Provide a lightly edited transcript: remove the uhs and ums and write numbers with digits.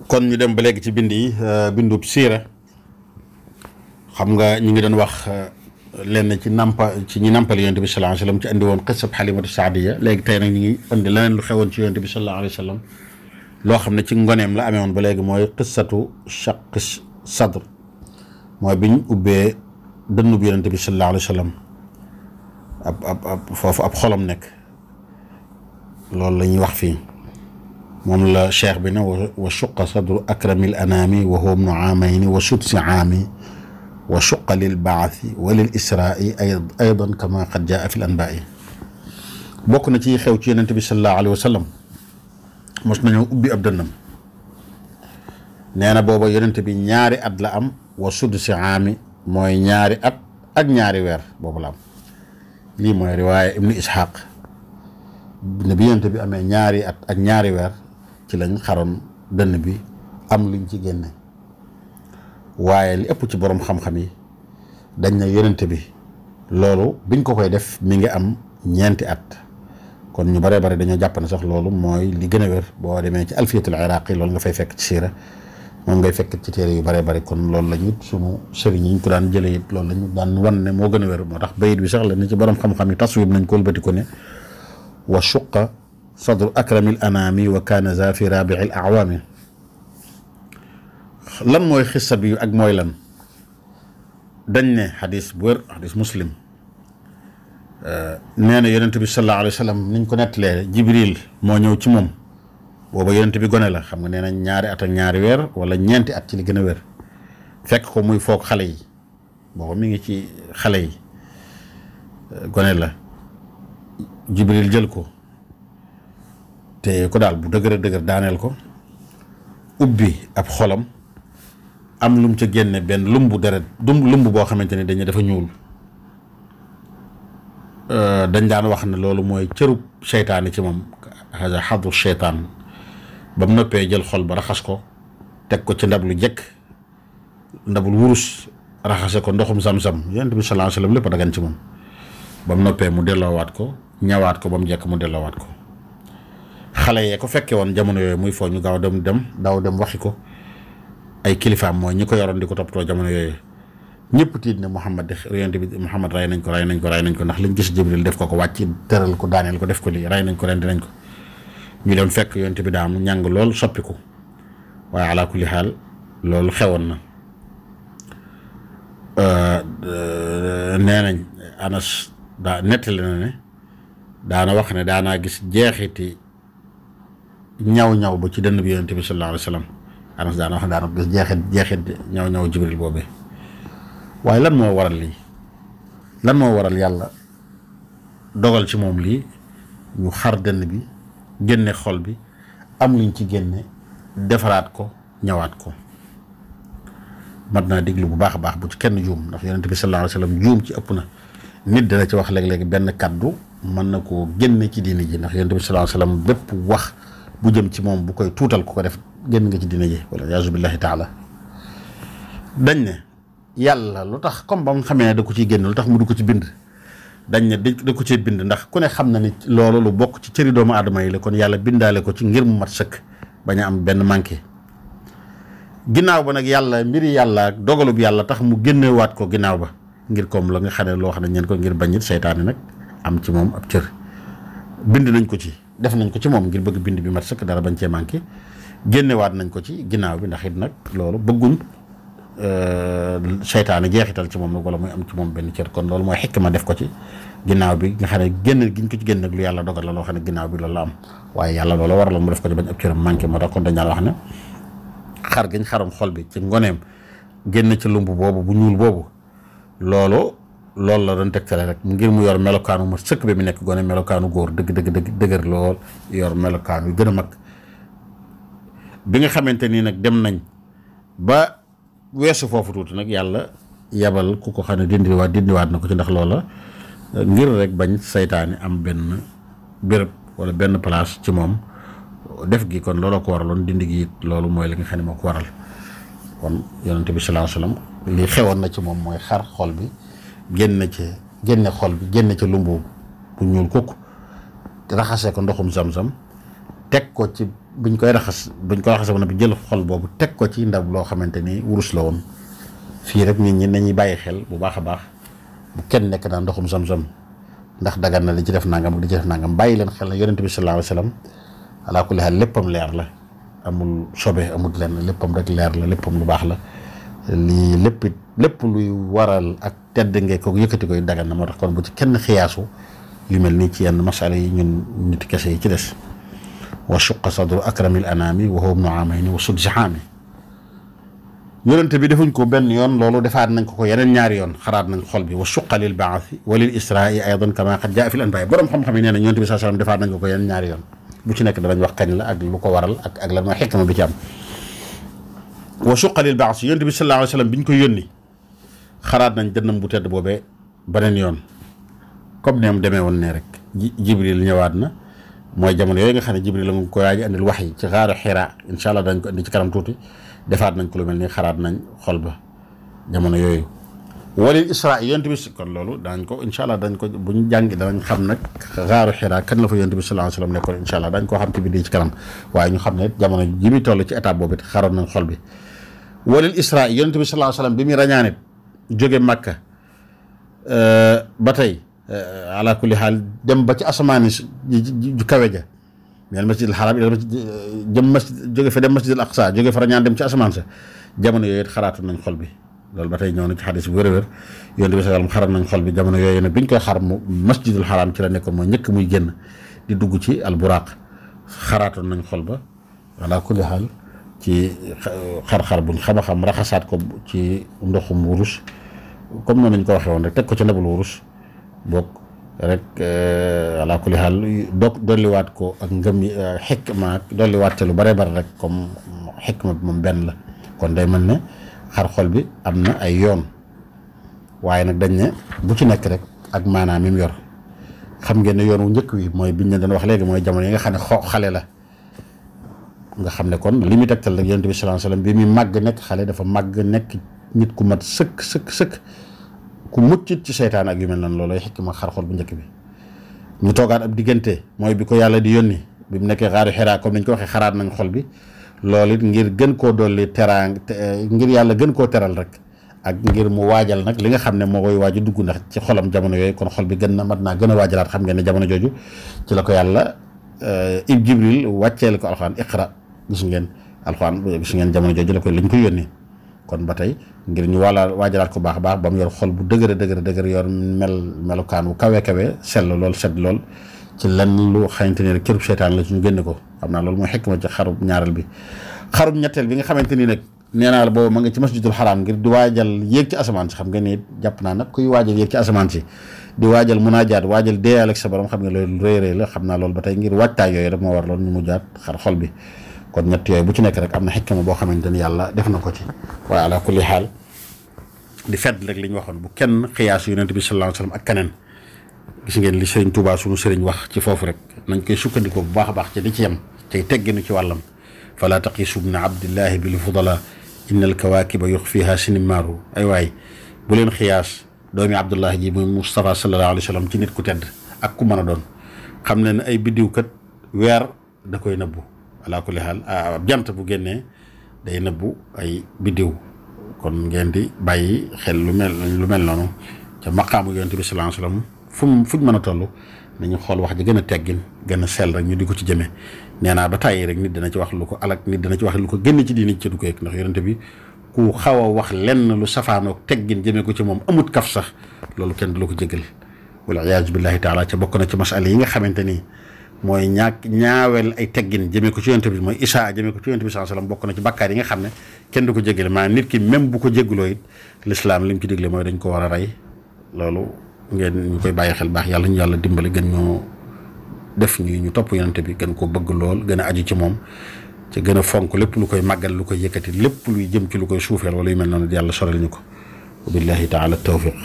kon ñu dem ba léegi ci bind yi bindub siira xam nga ñu ngi doon wax lenn ci ci ñi nampal yonent bi sallallahu alayhi wa sallam ci andi woon qissab Halimatu Saadiya léegi tey nag ñu ngi andi leneen lu xewoon ci yonent bi sallallahu alayhi wa sallam loo xam ne ci ngoneem la amee woon ba léegi mooy qissatu shaqq sadr mooy biñ ubbee dënnub yonent bi sallallahu alayhi wa sallam foofu ab xolam nekk loolu la ñuy wax fii moom la cheikh bi ne wa shuqa sadru akramil anami wa huwa ibnu aamayni wa sudsi aami wa shuqa lil baathi wa lil israai aydan kama qad jaa fi l anbaai bokk na ci xew ci yonent bi sallallahu alayhi wa sallam mos nañoo ubbi ab dënnam nee na booba yonent bi ñaari at la am wa sudsi aami mooy ñaari at ak ñaari weer boobu la am lii mooy riwaaya ibnu ishaq ne bi yonent bi amee ñaari at ak ñaari weer ci lañ xaroon dënn bi am luñ ci génne waaye li ëpp ci borom xam-xam yi dañ ne yonent bi loolu biñ ko koy def mi ngi am ñeenti at kon ñu bare bare dañoo jàpp ne sax loolu mooy li gën a wér boo demee ci alfiyatul iraqi loolu nga fay fekk ci siira moom ngay fekk ci téere yu bare bare kon loolu la ñu sunu sëriñ yi ñu ko daan jëlee it loolu la ñu daan wan ne moo gën a wér moo tax bayit bi sax la ni ci borom xam-xam yi taswib nañ ko wëlbati ko ne wa shuqa sadru akramil anami wa kaana za fi rabiil awaami lan mooy xissa bi ak mooy lan dañ ne xadis bu wér xadis muslim nee na yonent bi sallallahu alayhi wa sallam niñ ko nettalee jibril moo ñëw ci moom booba yonent bi gone la xam nga nee nañ ñaari at ak ñaari weer wala ñeenti at ci li gën a wér fekk ko muy foog xale yi booba mi ngi ci xale yi gone la jibril jël ko te ko daal bu dëgër dëgër daaneel ko ubbi ab xolam am lum ca génne benn lumbu deret lumbu boo xamante ni dañu dafa ñuul dañ daan wax ne loolu mooy cërub seytaane ci moom haza xadu seytaan ba mu noppee jël xol ba raxas ko teg ko ci ndab lu jekk ndabul wurus raxase ko ndoxum sam-sam yonent bi sallallahu alayhi wa sallam lépp dagan ci moom ba mu noppee mu delloowaat ko ñawaat ko ba mu jekk mu delloowaat ko xale yee ko fekke woon jamono yooyu muy foo ñu gaaw daaw dem waxi ko ay kilifaam mooy ñi ko yoroon di ko toppatoo jamono yooyu ñëpp tiit ne Muhammad yonent bi Muhammad ray nañ ko ndax liñ gis Jibril def ko wàcc tëral ko daaneel ko def ko lii ray nañ ko rendi nañ ko ñu dem fekk yonent bi daam ñàng lool soppiku waaye ala kulli xaal loolu xewoon na nee nañ Anas daa nettali na ne daana wax ne daanaa gis jeexiti ñaw ba ci dënn bi yonent bi sallallahu alayhi wa sallam Anas daana wax ne daana gis jeexit ñaw Jibril boobee waaye lan moo waral lii lan moo waral yàlla dogal ci moom lii ñu xar dënn bi génne xol bi am luñ ci génne defaraat ko ñawaat ko mat naa déglu bu baax a baax bu ci kenn juum ndax yonent bi sallallahu alayhi wa sallam juum ci ëpp na nit dana ci wax léeg-léeg benn kaddu mën na koo génne ci diine ji ndax yonent bi sallallahu alayhi wa sallam bépp wax bu jëm ci moom bu koy tuutal ku ko def génn nga ci diine ji wala yaasu billahi taala dañ ne yàlla lu tax comme ba mu xamee ne da ko ciy génn lu tax mu du ko ci bind dañ ne da ko ci bind ndax ku ne xam na ni loolu lu bokk ci cëri doomu aadama yi la kon yàlla bindaale ko ci ngir mu mat sëkk bañ a am benn manqué ginnaaw ba nag yàlla mbiri yàlla ak dogalub yàlla tax mu génnewaat ko ginnaaw ba ngir comme la nga xam ne loo xam ne ñeen ko ngir bañit seytaane nag am ci moom ab cër bind nañ ko ci def nañ ko ci moom ngir bëgg bind bi mat sëkk dara bañ cee manqué génnewaat nañ ko ci ginnaaw bi ndax it nag loolu bëgguñ seytaane jeexital ci moom nag wala muy am ci moom benn cër kon loolu mooy xikma def ko ci ginnaaw bi nga xam ne génn giñ ko ci génn nag lu yàlla dogal la loo xam ne ginnaaw bi loolu la am waaye yàlla loolu waraloon mu def ko ci bañ ab cëram manqué moo tax kon dañ daan wax ne xar giñ xaroon xol bi ci ngoneem génn ci lumb boobu bu ñuul boobu loolu la doon tegtale rek ngir mu yor melokaanu ma sëkk bi mu nekk gone melokaanu góor dëgër lool yor melokaan yu gën a mag bi nga xamante nii nag dem nañ ba weesu foofu tuuti nag yàlla yabal ku ko xam ne dindiwaat na ko ci ndax loola ngir rek bañ saytaani am benn béréb wala benn place ci moom def gi kon looloo ko waraloon dindi gi it loolu mooy li nga xam ne moo ko waral kon yonent bi sallallahu alayhi wasallam li xewoon na ci moom mooy xar xol bi génne xol bi génne ci lumbu bu ñuul kukk raxase ko ndoxum zam-zam teg ko ci buñ koy raxas woon bi jël xol boobu teg ko ci ndab loo xamante ni wurus la woon. fii rek nit ñi nañuy bàyyi xel bu baax a baax bu kenn nekk naa ndoxum Zamzam ndax dagan na li ci def nangam li ci def nangam bàyyi leen xel na yonent bi sallallahu alayhi wa sallam ala kulli haal léppam leer la amul sobe amul lenn léppam rek leer la léppam lu baax la lii lépp luy waral ak tedd ngee ko yëkkati koy dagan na moo tax kon bu ci kenn xiyaasu yu mel nii ci yenn masala yi ñun nit kese yi ci des wa shuqqa sadru akramil anami wa huwa ibnu amayni wa sud zihaami yonente bi defuñ ko benn yoon loolu defaat nañ ko yeneen ñaari yoon xaraat nañ xol bi wa shuqqa lil ba'thi wa lil isra'i aydan kama qad jaa fi al anbiya borom xam-xam yi nee na yonente bi sallallahu alayhi wasallam defaat nañ ko yeneen ñaari yoon bu ci nekk danañ wax kañ la ak lu ko waral ak lan mooy xikma bi ci am wa shuqqa lil ba'thi yonente bi sallallahu alayhi wasallam biñ ko yónni xaraat nañ dënnam bu tedd boobee beneen yoon comme ni am demee woon ne rek jibril ñëwaat na mooy jamono yooyu nga xam ne jibril la nga ko waaj andil wax yi ci xaaru Xiraa incha allah dañ ko indi ci kanam tuuti defaat nañ ko lu mel ni xaraat nañ xol ba jamono yooyu walil isra yonent bi kon loolu danañ ko incha allah dañ ko bu ñu jàngi danañ xam nag xaaru Xiraa kan la fa yonent bi sallallahu alayhi wasallam nekkoon incha allah dañ koo xam ci biir ci kanam waaye ñu xam ne jamono ji muy toll ci étape boobu it xaroon nañ xol bi walil isra yonent bi sallallahu alayhi wasallam bi muy rañaanit jóge Makka ba tey ala kulli xaal dem ba ci asamaan ju kawe ja mel masjidil xaram jëm jóge fa dem masjidil aqsa jóge fa rañaan dem ci asamaan sa jamono yooyu it xaraatu nañ xol bi loolu ba tey ñëw na ci xadis bu wér-wér yonent bi sallam xaral nañ xol bi jamono yooyu nag biñ koy xar mu masjidul xaram ci la nekkoon mooy njëkk muy génn di dugg ci alburaq xaraatoon nañ xol ba ala kulli xaal ci xar-xar buñ xam raxasaat ko ci ndoxum wurus comme noonu lañ ko waxee woon rek teg ko ci ndabul wurus bokk rek ala kulli xaal dolliwaat ko ak ngëm xikma dolliwaat te lu bare bare rek comme xikma bi moom benn la kon day mel ne xar xol bi am na ay yoon waaye nag dañ ne bu ci nekk rek ak maanaam mi mu yor xam ngeen ne yoon wu njëkk wi mooy biñ ne doon wax léegi mooy jamono yi nga xam ne xale la nga xam ne kon li muy tegtal rek yonent bi sallallahu alayhi wasallam bi muy màgg nekk xale dafa màgg nekk nit ku mat sëkk ku muccit ci seytaan ak yu mel noonu loolooy xikma xar xol bu njëkk bi ñu toogaat ab diggante mooy bi ko yàlla di yónni bi mu nekkee xaaru Xiraa comme nañ ko waxee xaraat nañ xol bi loolu it ngir gën koo dolli ngir yàlla gën koo teral rek ak ngir mu waajal nag li nga xam ne moo koy waaju dugg ndax ci xolam jamono yooyu kon xol bi gën na mat naa gën a waajalaat xam ngeen ne jamono jooju ci la ko yàlla Jibril wàcceel ko alxuraan iqra gis ngeen alxuraan gis ngeen jamono jooju la koy lañ koy yónni kon ba tey ngir ñu waajalaat ko baax a baax ba mu yor xol bu dëgër yor melukaan wu kawe sell lool set lool ci lenn lu xamante ni rek cërub seytaan la ci ñu génne ko xam naa loolu mooy xikma ci xarub ñaareel bi xarub ñetteel bi nga xamante ni nag nee naa la boobu ma nga ci masjidul xaraam ngir di waajal yéeg ci asamaan si xam nga ni jàpp naa nag kuy waajal yéeg ci asamaan si di waajal munaajaat waajal deeyal ak sa borom xam nga loolu rëy la xam naa loolu ba tey ngir waajtaay yooyu rek moo war loolu ñu mujjaat xar xol bi kon ñett yooyu bu ci nekk rek am na xikma boo xamante ni yàlla def na ko ci waaye ala kulli xaal di fedd rek li ñu waxoon bu kenn xiyaas yonent bi sallallahu alayhi wasallam ak keneen gis ngeen li sëriñ Touba suñu sëriñ wax ci foofu rek nañ koy sukkandikoo bu baax a baax ci di ci yem tey tegginu ci wàllam fala taqisu bna abdillahi bil fudala inna al kawakiba yuxfiha sinimaaru ay waay bu leen xiyaas doomi abdullahi ji muy Mustafa sallallahu alayhi wasallam ci nit ku tedd ak ku mën a doon xam ne ne ay biddiw kat weer da koy nëbbu ala kulli xaal jant bu génnee day nëbbu ay biddiw kon ngeen di bàyyi xel lu mel noonu ca maqaamu yonent bi sallallahu alayhi wasallam fuñ mën a toll nañu xool wax ji gën a teggin gën a sell rek ñu di ko ci jëmee nee naa ba tàyyi rek nit dana ci wax lu ko alak nit dana ci wax lu ko génn ci diini ci du ko yëg ndax yonent bi ku xaw a wax lenn lu safaanoog teggin jëmee ko ci moom amut kaf sax loolu kenn du la ko jégal wala iyaazu billahi taala ca bokk na ci masala yi nga xamante ni mooy ñaawel ay teggin jëmee ko ci yonent bi mooy isaa jëmee ko ci yonent bi sallallahu alayhi wasallam bokk na ci bakkaar yi nga xam ne kenn du ko jéggale maanaam nit ki même bu ko jégguloo it l'islam li mu ci digle mooy dañ ko war a rey loolu ngeen ñu koy bàyyi xel baax yàlla ñu yàlla dimbali gën ñoo def ñu topp yonent bi gën ko bëgg lool gën a aju ci moom ci gën a fonk lépp lu koy màggal lu koy yëkkati lépp luy jëm ci lu koy suufeel wala yu mel noonu yàlla sorel ñu ko wa billahi taala tawfiq